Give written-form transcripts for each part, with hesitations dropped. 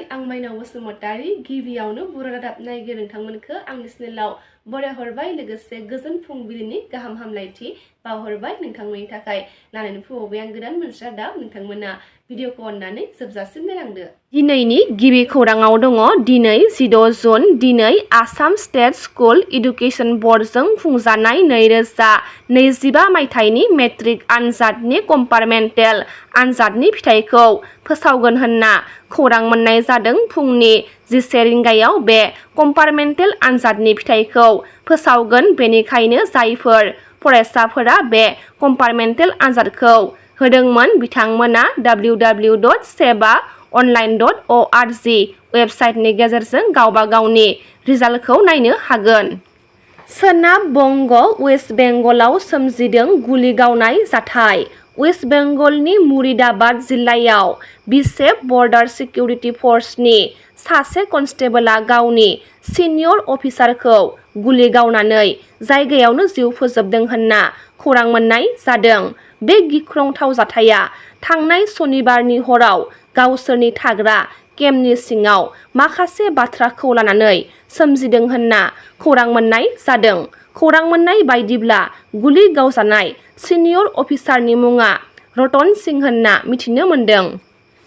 आं माइनाव बसुमतारी गिबियावनो बर' रादाब नायगिरि नोंथांमोनखौ आंनि चेनेलाव बरायहरबाय लोगोसे गोजोन फुंबिलिनि गाहाम हामलायथि बावहरबाय नोंथांमोननि थाखाय लानानै फैबाय आं गोदान मोनसे रादाब नोंथांमोना भिडिअखौ अननानै जोबजासिम नायलांदो। दिनैनि गिबि खौराङाव दङ दिनै 16 जुन दिनै आसाम स्टेट स्कुल एडुकेशन बर्डजों खुंजानाय 2025 मायथाइनि मेट्रिक आनजादनि कम्पार्टमेन्टेल आनजादनि फिथाइखौ फोसावगोन होनना खौरां मोननाय जादों। फुंनि 10 रिंगायाव बे कम्पार्टमेन्टेल आनजादनि फिथाइखौ फोसावगोन। बेनिखायनो जायफोर फरायसाफोरा बे कम्पार्टमेन्टेल आनजादखौ होदोंमोन बिथांमोना www.sebaonline.org वेबसाइटनि गेजेरजों गावबा गावनि रिजाल्टखौ नायनो हागोन। सोनाब बंग वेस्ट बेंगलाव सोमजिदों गुलि गावनाय जाथाय। वेस्ट बेंगलनि मुरिदाबाद जिल्लायाव बिएसएफ बर्डार सिकिउरिटि फर्सनि सासे कनस्टेबलआ गावनि सिनियर अफिसारखौ गुलि गावनानै जायगायावनो जिउ फोजोबदों होनना खौरां मोननाय जादों। बे गिख्रंथाव जाथाया थांनाय सनिबारनि हराव गावसोरनि थाग्रा केम्पनि सिङाव माखासे बाथ्राखौ लानानै सोमजिदों होनना खौरां मोननाय जादों। खौरां मोननाय बायदिब्ला गुलि गावजानाय सिनियर अफिसारनि मुङा रतन सिं होनना मिथिनो मोन्दों।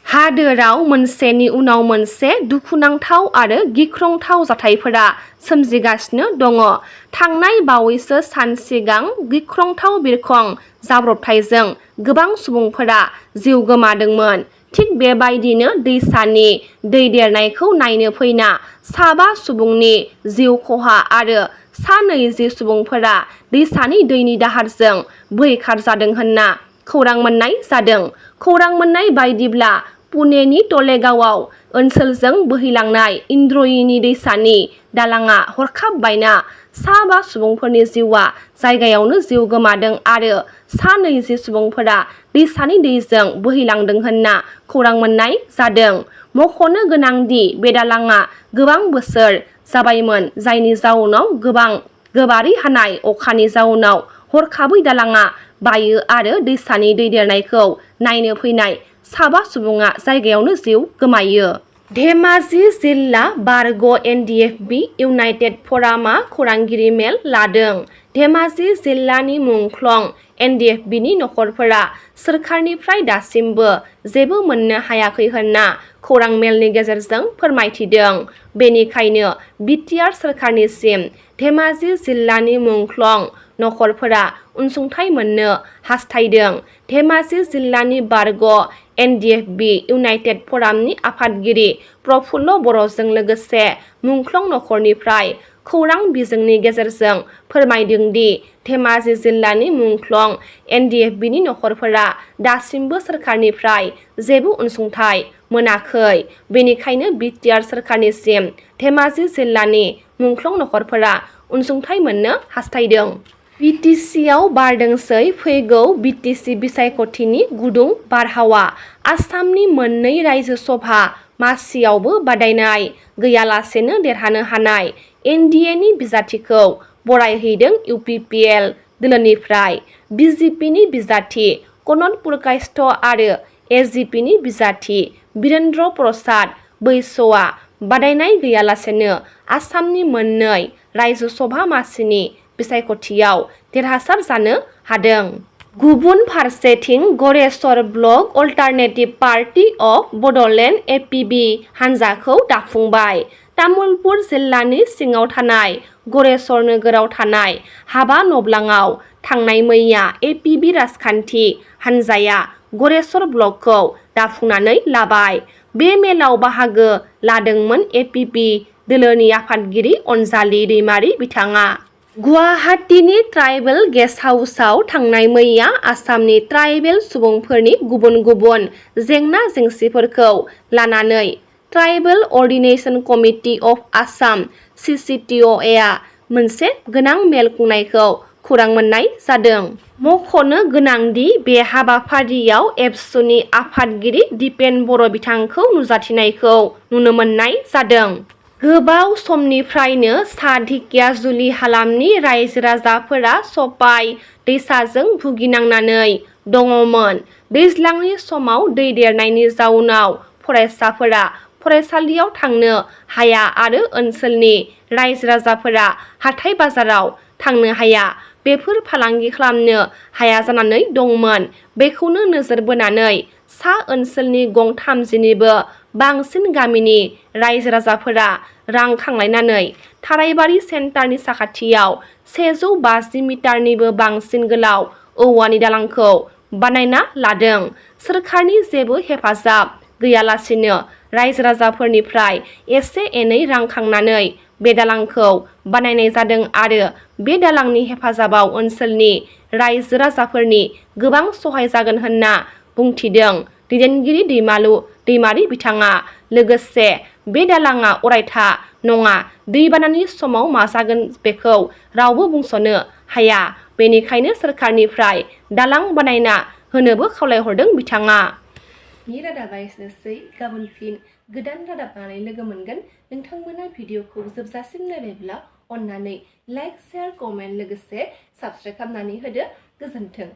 हादोराव मोनसेनि उनाव मोनसे दुखुनांथाव आरो गिख्रंथाव जाथायफोरा सोमजिगासिनो दङ। थांनाय बावैसो सान सिगां गिख्रंथाव बिरखं जाब्रबथायजों गोबां सुबुंफोरा जिउ गोमादोंमोन। थिग बेबायदिनो दैसानि दै देरनायखौ नायनो फैना 7 सुबुंनि जिउ खहा आरो 20 सुबुंफोरा दैसानि दैनि दाहारजों बोहैखारजादों होनना खौरां मोननाय जादों। खौरां मोननाय बायदिब्ला पुनेनि तलेगावआव ओनसोलजों बोहैलांनाय इन्द्रायणी दैसानि दालांआ हरखाब बायना 5 सुबुंफोरनि जिउआ जायगायावनो जिउ गोमादों आरो 20 सुबुंफोरा दैसानि दैजों बोहैलांदों होनना खौरां मोननाय जादों। मख'नो गोनांदि बे दालांआ गोबां बोसोर जाबायमोन जायनि जाउनाव गोबारै हानाय अखानि जाउनाव हरखाबै दालांआ बायो आरो दैसानि दै देरनायखौ नायनो फैनाय 7 सुबुङा जायगायावनो जिउ गोमायो। धेमाजि जिल्ला बारग' एनडिएफबि इउनाइटेड फरामआ खौरांगिरि मेल लादों। धेमाजि जिल्लानि मुंख्लं एनडिएफबिनि नखरफोरा सोरखारनिफ्राय दासिमबो जेबो मोननो हायाखै होनना खौरां मेलनि गेजेरजों फोरमायथिदों। बेनिखायनो बिटिआर सोरखारनिसिम धेमाजि जिल्लानि मुंख्लं नखरफोरा अनसुंथाइ मोननो हास्थायदों। धेमाजि जिल्लानि बारग' एनडिएफबि इउनाइटेड फरामनि आफादगिरि प्रफुल्ल बर'जों लोगोसे मुंख्लं नखरनिफ्राय खौरां बिजोंनि गेजेरजों फोरमायदों दि धेमाजि जिल्लानि मुंख्लं एनडिएफबिनि नखरफोरा दासिमबो सोरखारनिफ्राय जेबो अनसुंथाइ मोनाखै। बेनिखायनो बिटिआर सोरखारनिसिम धेमाजि जिल्लानि मुंख्लं नखरफोरा अनसुंथाइ मोननो हास्थायदों। बिटिसिआव बारदोंसै फैगौ बिटिसि बिसायख'थिनि गुदुं बारहावा। आसामनि मोननै रायजो सभा मासियावबो बादायनाय गैयालासेनो देरहानो हानाय एनडिएनि बिजाथिखौ बरायहैदों इउपिपिएल दोलोनिफ्राय। बिजेपिनि बिजाथि कनक पुरकायस्थ आरो एजिपिनि बिजाथि बिरेन्द्र प्रसाद बैस'आ बादायनाय गैयालासेनो आसामनि मोननै रायजो सभा मासिनि बिसायख'थियाव देरहासार जानो हादों। गुबुन फारसेथिं Goreswar block alternative party of Bodoland APB हानजाखौ दाफुंबाय। तामुलपुर जिल्लानि सिङाव थानाय गरेस्वर नोगोराव थानाय हाबा नब्लाङाव थांनाय मैया एपिबि राजखान्थि हानजाया गरेस्वर ब्लकखौ दाफुंनानै लाबाय। बे मेलाव बाहागो लादोंमोन एपिबि दोलोनि आफादगिरि अनजालि दैमारि बिथाङा। गुवाहाटीनि ट्राइबेल गेस्ट हाउसआव थांनाय मैया आसामनि ट्राइबेल सुबुंफोरनि गुबुन गुबुन जेंना जेंसिफोरखौ लानानै tribal coordination committee of Assam (CCTOA) मोनसे गोनां मेल खुंनायखौ खौरां मोननाय जादों। मख'नो गोनांदि बे हाबाफारियाव एबसुनि आफादगिरि दिपेन बर' बिथांखौ नुजाथिनायखौ नुनो मोननाय जादों। गोबाव समनिफ्रायनो सा ढेकियाजुलि हालामनि रायजो राजाफोरा सफाइ दैसाजों भुगिनांनानै दङमोन। दैज्लांनि समाव दै देरनायनि जाउनाव फरायसाफोरा फरायसालियाव थांनो हाया आरो ओनसोलनि रायजो राजाफोरा हाथाय बाजाराव थांनो हाया, बेफोर फालांगि खालामनो हाया जानानै दंमोन। बेखौनो नोजोर बोनानै सा ओनसोलनि गं 30निबो बांसिन गामिनि रायजो राजाफोरा रां खांलायनानै थारायबारि सेन्टारनि साखाथियाव 150 मिटारनिबो बांसिन गोलाव औवानि दालांखौ बानायना लादों। सोरखारनि जेबो हेफाजाब गैयालासिनो रायजो राजाफोरनिफ्राय एसे एनै रां खांनानै बे दालांखौ बानायनाय जादों आरो बे दालांनि हेफाजाबाव ओनसोलनि रायजो राजाफोरनि गोबां सहाय जागोन होनना बुंथिदों दैदेनगिरि दैमालु दैमारि बिथाङा। लोगोसे बे दालाङा अरायथा नङा, दैबानानि समाव मा जागोन बेखौ रावबो बुंस'नो हाया, बेनिखायनो सोरखारनिफ्राय दालां बानायना होनोबो खावलायहरदों बिथाङा। नि रादाबा एसेनोसै, गाबोन फिन गोदान रादाब लानानै लोगो मोनगोन। नोंथांमोना भिडिअखौ जोबजासिम नायबायब्ला अन्नानै लाइक, शेयार, कमेन्ट लोगोसे साबस्क्राइब खालामनानै होदो। गोजोन्थों।